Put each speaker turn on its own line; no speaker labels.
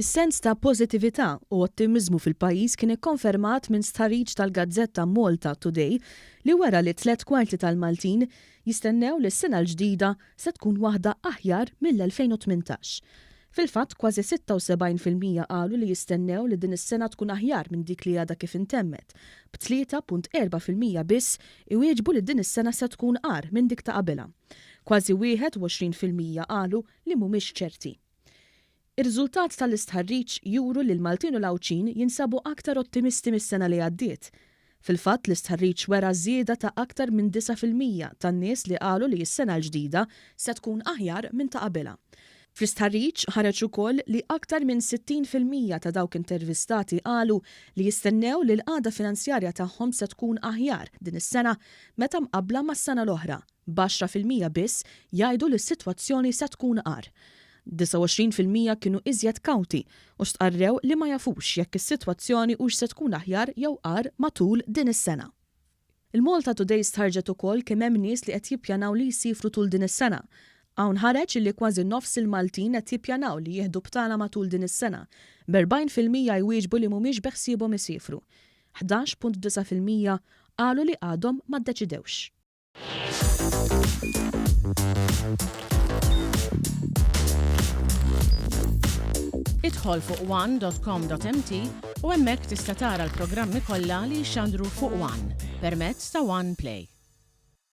Is-sens ta' pożittività u ottimiżmu fil-pajjiż kien ikkonfermat minn stħarriġ tal-gazzetta Malta Today li wera li tlett kwarti tal-Maltin jistennew li s-sena l-ġdida se tkun waħda aħjar mill-2018. Fil-fatt, kważi 76% qalu li jistennew li din is-sena tkun aħjar minn dik li għadha kif intemmet, b'3.4% biss iwieġbu li din is-sena se tkun agħar minn dik ta' qabilha. Kważi 21% qalu li mhumiex ċerti. Ir-riżultat tal-istħarriġ juru li l-Maltin u l-Għawdxin jinsabu aktar ottimisti mis-sena li għaddiet. Fil-fatt, l-istħarriġ wera żieda ta' aktar minn 9% tan-nies li qalu li s-sena l-ġdida se tkun aħjar minn ta' qabilha. Fl-istħarriġ ħareġ ukoll li aktar minn 60% ta' dawk intervistati qalu li jistennew li l-qagħda finanzjarja tagħhom se tkun aħjar din is-sena meta mqabbla mas-sena l-oħra. B'għaxra fil-mija biss jgħidu li s-sitwazzjoni se tkun agħar. 29% kienu iżjed kawti u stqarrew li ma jafux jekk is-sitwazzjoni hux se tkun aħjar jew agħar matul din is-sena. Il-Malta Today stħarrġet ukoll kemm hemm nies li qed jippjanaw li jsiefru tul din is-sena. Hawn ħareġ illi kważi nofs il-Maltin qed jippjanaw li jieħdu btala matul din is-sena, b'40% jwieġbu li mhumiex beħsiebhom isiefru. 11.9% qalu li għadhom ma ddeċidewx.
Idħol fuq one.com.mt u hemmhekk tista' tara l-programmi kollha li jixxandru fuq One permezz ta' One Play.